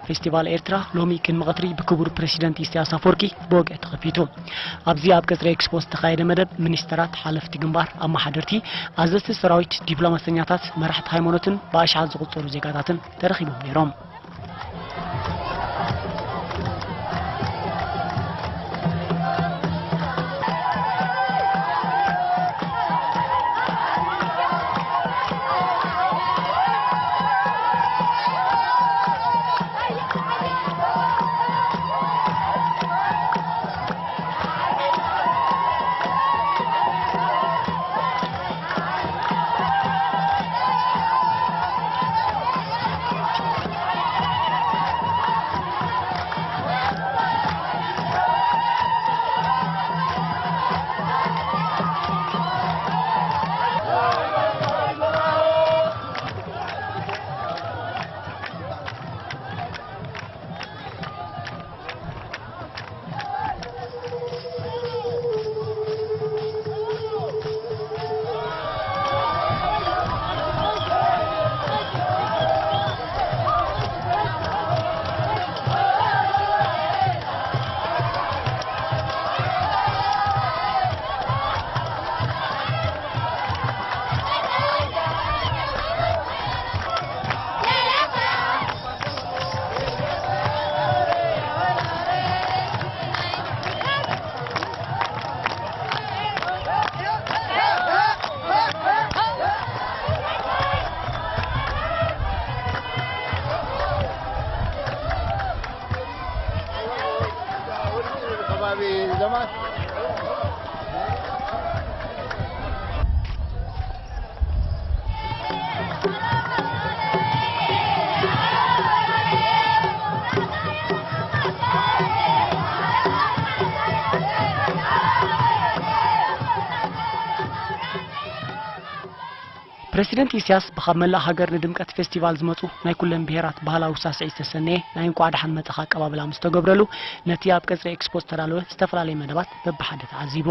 ፌስቲቫል ኤርትራ ሎሚ ቅድሚ ቀትሪ ብክቡር ፕረሲደንት ኢሳያስ ኣፈወርቂ ብወግዒ ተኸፊቱ። ኣብዚ ኣብ ቀጽሪ ኤክስፖ ዝተኻየደ መደብ፣ ሚኒስተራት፣ ሓለፍቲ ግንባር፣ ኣመሓደርቲ፣ ኣዘዝቲ ሰራዊት፣ ዲፕሎማሰኛታት፣ መራሕቲ ሃይማኖትን ብኣሽሓት ዝቑጸሩ ዜጋታትን ተረኺቦም ነይሮም። ከባቢ ዘማት ፕረሲደንት ኢሳያስ ብኻብ መላእ ሃገር ንድምቀት ፌስቲቫል ዝመጹ ናይ ኩለን ብሄራት ባህላዊ ሳስዒት ዝተሰነየ ናይ እንቋዕ ደሓን መጻኻ ኣቀባብላ ምስ ተገብረሉ፣ ነቲ ኣብ ቀጽሪ ኤክስፖ ዝተዳለወ ዝተፈላለየ መደባት በብሓደ ተዓዚቡ።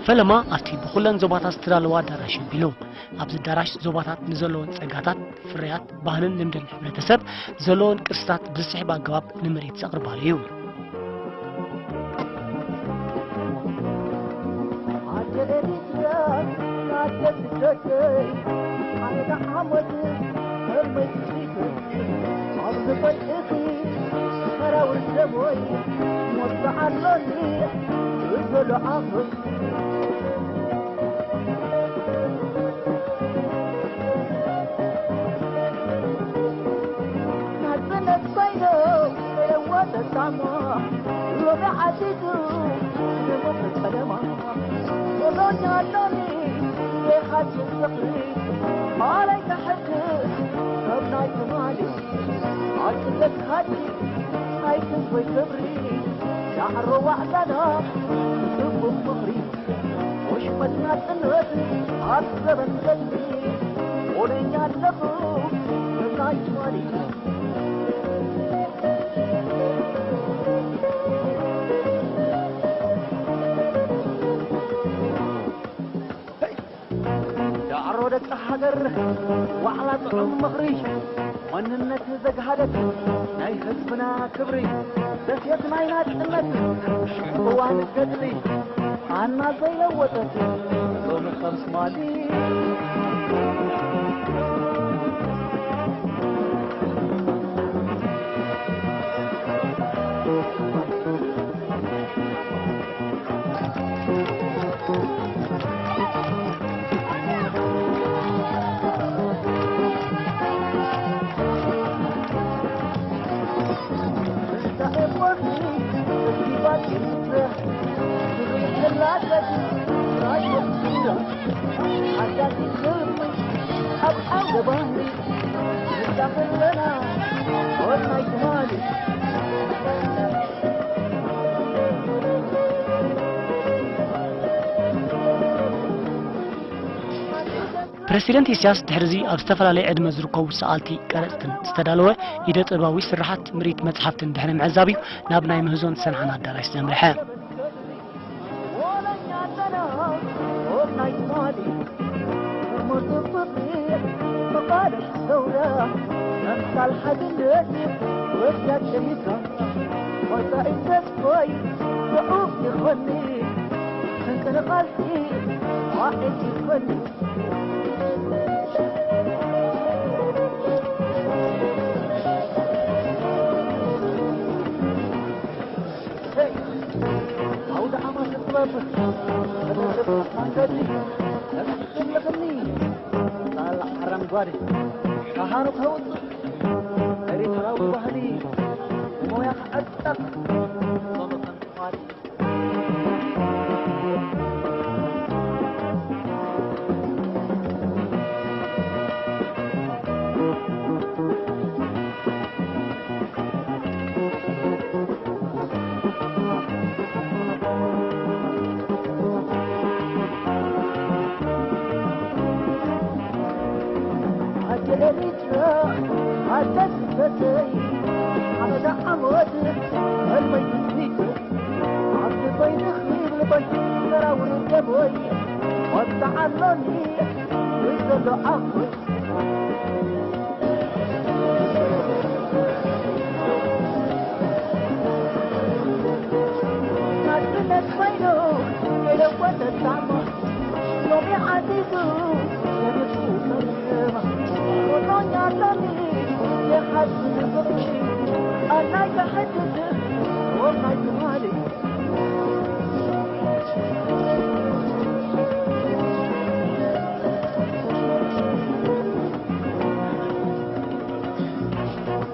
ፈለማ ኣብቲ ብኹለን ዞባታት ዝተዳለወ ኣዳራሽ የቢሉ። ኣብዚ ኣዳራሽ ዞባታት ንዘለወን ጸጋታት፣ ፍርያት፣ ባህልን ልምድን ሕብረተሰብ፣ ዘለወን ቅርስታት ብዝስሕብ ኣገባብ ንምርኢት ዘቕርባሉ እዩ። ኣደ ኤሪትራ፣ ኣደ ስደተይ፣ ኣነ ዓወት፣ እመይ ትስይተይ፣ ኣብዚ ቆይእኺ፣ ሰራውር ደሞይ፣ ሞት ኣሎኒ፣ ብዘሎ ዓቕመይ። ናጽነት ኮይኑ ለወጠ ጻማ ሎሚ ዓዚዙ ንሙቕ ጸለማ። ቁኖኛ ኣሎኒ ዘይሓድስ ፍቕሪ ማለይ ተሕድስ ሰብ ናይ ትማሊ። ኣጽለካኒ ኣይትንኮይ ክብሪ ዳዕሮ ዋዕላና ጽቡቕ ምኽሪ። ወሽመት ናጽነት ኣብ ዘበን ለሚ ኦነኛ ኣለኹ ናይ ትማሊ። ዳዕሮ ደቂ ሃገር ዋዕላ ጥዑም ምኽሪ መንነት ዘግሃደት ናይ ህዝብና ክብሪ ደሴት ናይ ናጽነት እዋን ገድሊ ኣና ዘይለወጠት ሎሚ ከም ትማሊ። ፕረሲደንት ኢሳያስ ድሕርዚ ኣብ ዝተፈላለየ ዕድመ ዝርከቡ ሰኣልቲ ቀረጽትን ዝተዳለወ ኢደ ጥበባዊ ስርሓት ምርኢት መጽሓፍትን ድሕሪ ምዕዛብ እዩ ናብ ናይ ምህዞን ሰንዓን ኣዳራሽ ዘምርሐ። ኣውደ ዓመት ጥበብ መንገዲ ለኽኒ ጻል ኣረንጓዴ ካህኑ ከውፅእ ኤሪትራዊ ባህሊ ሞያ ክዕጠቕ ሎሚ ከም ትማሊ።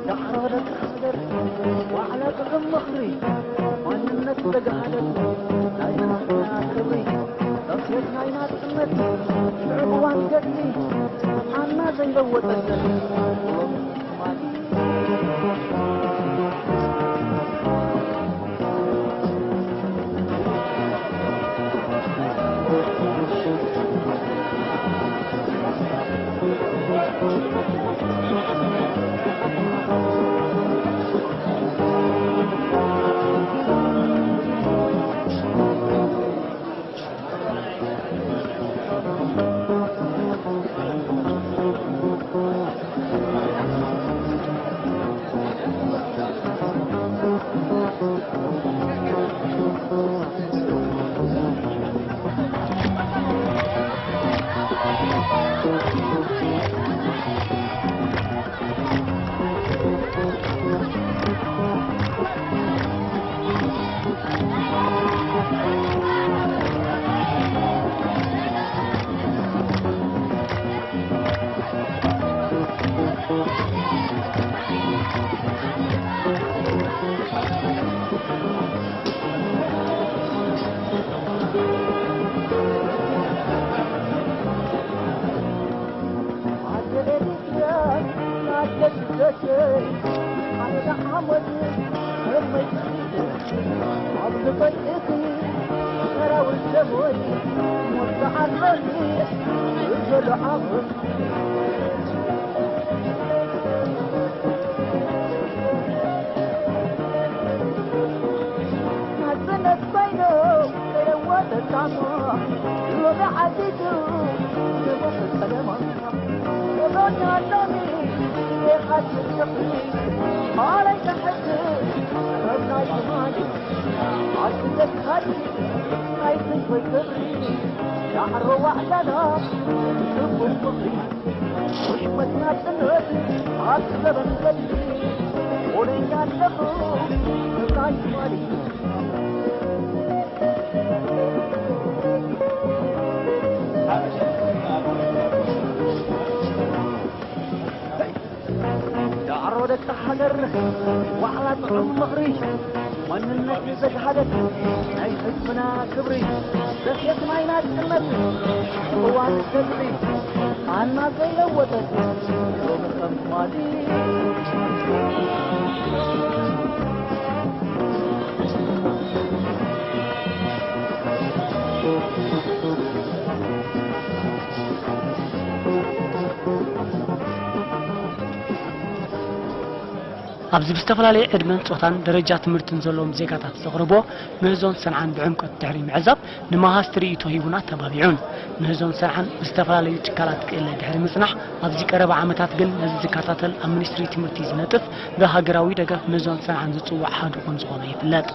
ዳዕሮ ደቂ ሃገር ዋዕላ ጥዑም ምኽሪ ማንነት ዘግሃደት ናይ ሃገርና ክብሪ ደሴት ናይ ናጽነት ሽዑ እዋን ገድሊ ኣና ዘይለወጠት ናጽነት ኮይኑ ከይለወጠ ጻማ ሎሚ ዓዲቱ ንቡር ጸለማ። ገበኛ ሎሚ የኻትት ፍቕሪ ማለይ ተሕት ከም ናይ ትማሊ ዓዲ ዘካዲ ናይ ስንቶይ ክብሪ ዳዕሮ ዋዕላና ክቡር ፍቕሪ። ወሽመትና ጽንዕት ኣብ ዘበን ገድሊ፣ ኦነኛ ኣለኹ ናይ ትማሊ። ዳዕሮ ደቂ ሃገር፣ ዋዕላ ጥዑም ምኽሪ፣ መንነት ዘግሃደት ናይ ህዝብና ክብሪ፣ ደሴት ናይ ናጽነት፣ እዋን ገድሊ፣ ኣና ዘይለወጠት ሎሚ ከም ትማሊ። ኣብዚ ብዝተፈላለየ ዕድመን ጾታን ደረጃ ትምህርትን ዘለዎም ዜጋታት ዘቕርቦ ምህዞን ሰንዓን ብዕምቆት ድሕሪ ምዕዛብ፣ ንመሃዝቲ ርእይቶ ሂቡን ኣተባቢዑን። ምህዞን ሰንዓን ብዝተፈላለዩ ትካላት ክእለ ድሕሪ ምጽናሕ፣ ኣብዚ ቀረባ ዓመታት ግን ነዚ ዝከታተል ኣብ ሚኒስትሪ ትምህርቲ ዝነጥፍ ብሃገራዊ ደገፍ ምህዞን ሰንዓን ዝጽዋዕ ኣሃዱ ከም ዝኾነ ይፍለጥ።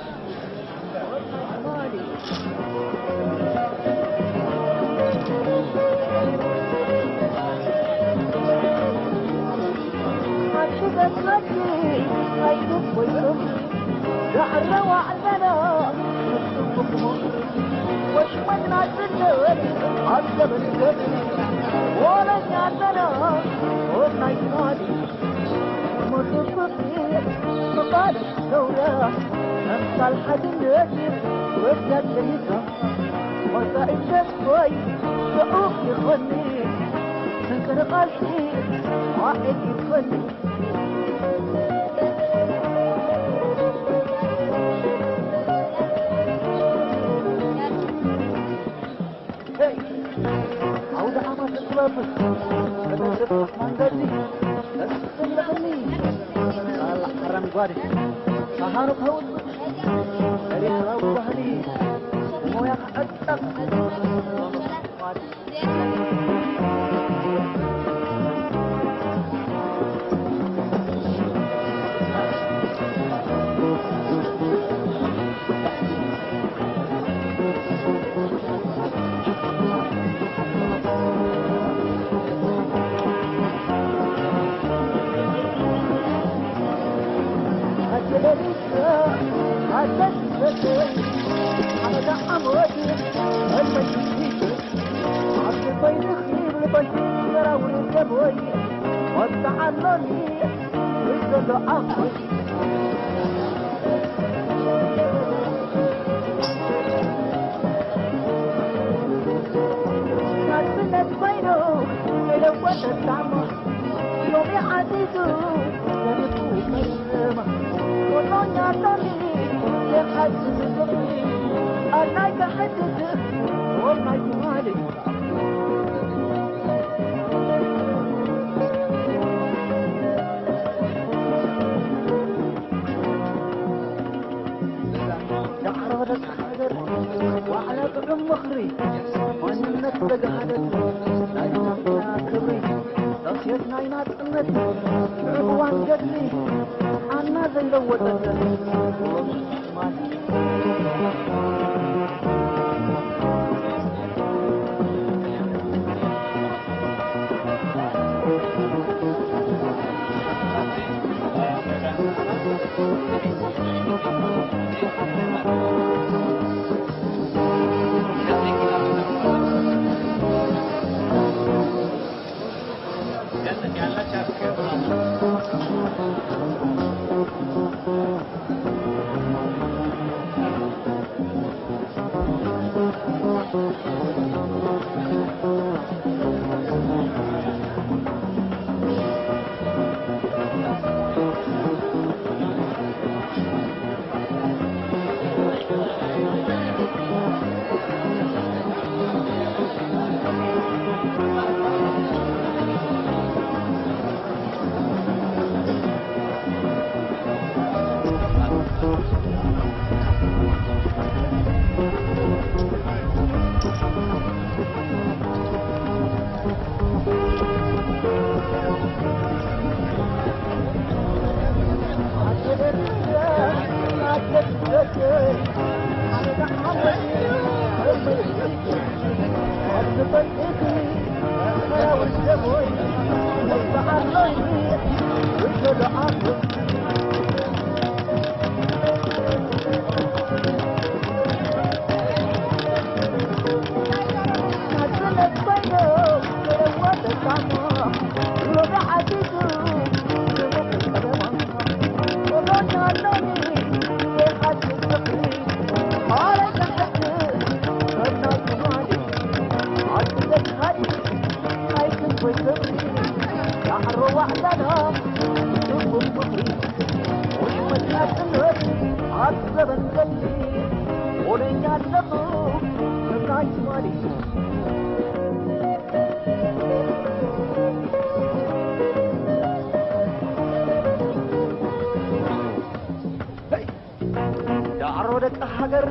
ዳዕሮ ደቂ ሃገር፣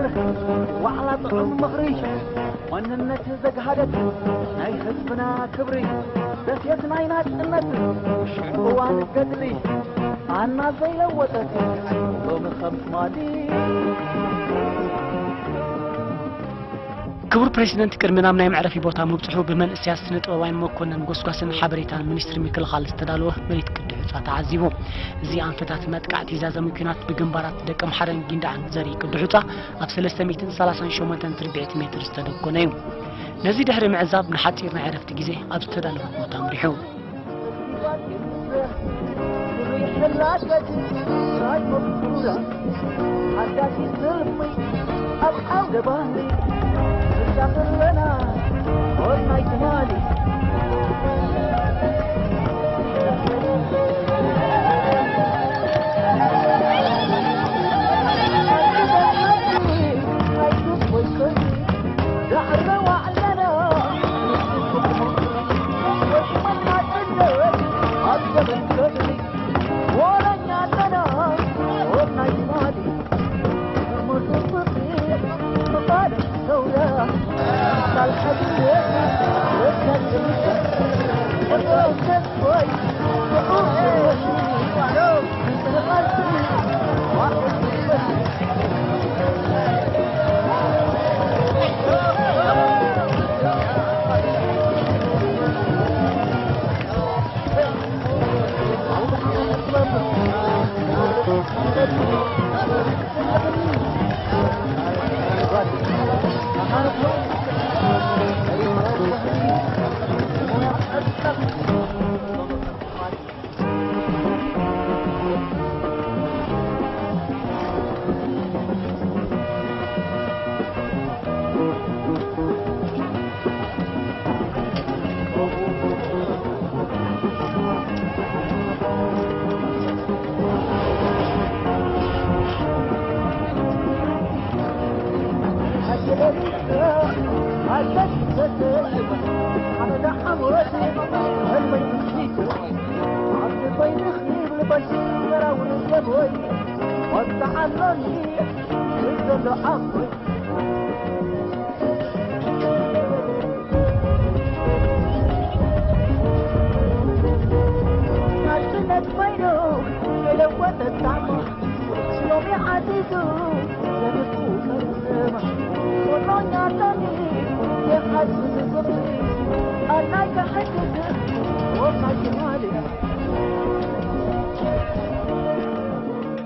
ዋዕላ ጥዑም ምኽሪ፣ ማንነት ዘግሃደት ናይ ህዝብና ክብሪ፣ ደሴት ናይ ናጽነት፣ ሽዑ እዋን ገድሊ፣ ኣና ዘይለወጠት ሎሚ ከም ትማሊ። ክቡር ፕሬዚደንት ቅድሚ ናብ ናይ መዕረፊ ቦታ ምብጽሑ ብመንእሰያት ስነ ጥበባውያን መኮነን ጎስጓስን ሓበሬታን ሚኒስትሪ ምክልኻል ዝተዳለወ ምርኢት ቅዲ ሑጻ ተዓዚቡ። እዚ ኣንፈታት መጥቃዕቲ ዛዘሚ ኲናት ብግንባራት ደቀምሓረን ጊንዳዕን ዘርኢ ቅዲ ሑጻ ኣብ ሰለስተ ሚእትን ሰላሳን ሸሞንተን ትርብዒት ሜትር ዝተደኮነ እዩ። ነዚ ድሕሪ ምዕዛብ ንሓጺር ናይ ዕረፍቲ ግዜ ኣብ ዝተዳለወ ቦታ ኣምሪሑ።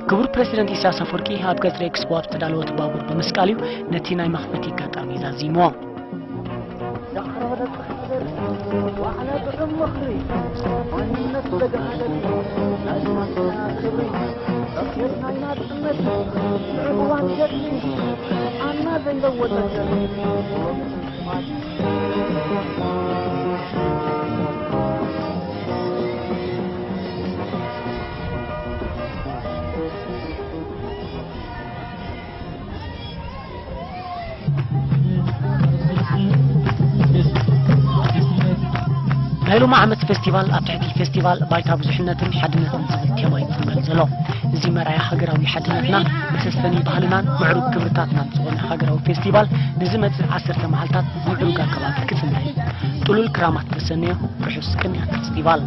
ክቡር ፕረሲደንት ኢሳያስ ኣፈወርቂ ኣብ ቀጽሪ ኤክስፖ ኣብ ዝተዳለወት ባቡር ብምስቃል እዩ ነቲ ናይ መኽፈቲ ኣጋጣሚ ዛዚምዎ። ናይ ሎሚ ዓመት ፌስቲቫል ኣብ ትሕቲ ፌስቲቫል ባይታ ብዙሕነትን ሓድነትን ዝብል ቴማ እዩ ዝዝመል ዘሎ። እዚ መርኣያ ሃገራዊ ሓድነትና፣ መሰሰኒ ባህልናን ምዕሩግ ክብርታትናን ዝኾነ ሃገራዊ ፌስቲቫል ንዝመጽእ ዓሰርተ መዓልታት ብምዕሩግ ኣገባብ ክጽንበ እዩ። ጥሉል ክራማት ተሰንዮ ርሑስ ቅንያት ፌስቲቫል።